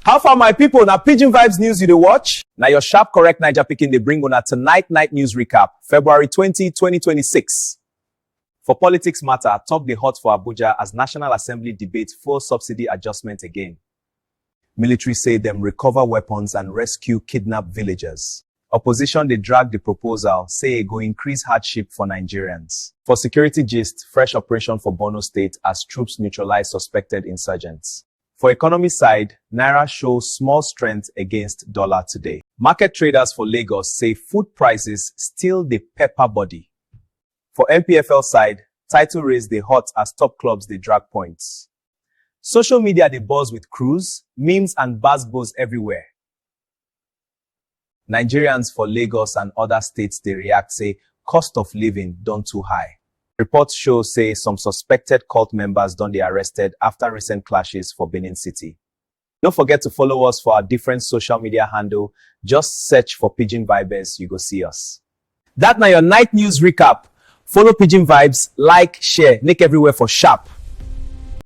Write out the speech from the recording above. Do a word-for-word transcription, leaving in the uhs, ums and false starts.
How far, my people? Na Pidgin Vibes News you dey watch. Na your sharp, correct Naija pikin dey bring una tonight night news recap, February twenty, twenty twenty-six. For politics matter, talk dey hot for Abuja as National Assembly debate fuel subsidy adjustment again. Military say dem recover weapons and rescue kidnapped villagers. Opposition dey drag the proposal, say e go increase hardship for Nigerians. For security gist, fresh operation for Borno State as troops neutralize suspected insurgents. For economy side, Naira show small strength against dollar today. Market traders for Lagos say food prices still dey pepper body. For N P F L side, title race dey hot as top clubs dey drag points. Social media dey buzz with cruise, memes and gbasgbos everywhere. Nigerians for Lagos and other states dey react say cost of living don too high. Reports show say some suspected cult members don dey arrested after recent clashes for Benin City. No forget to follow us for our different social media handle. Just search for Pidgin Vibes, you go see us. That na your night news recap. Follow Pidgin Vibes, like, share, make everywhere for sharp.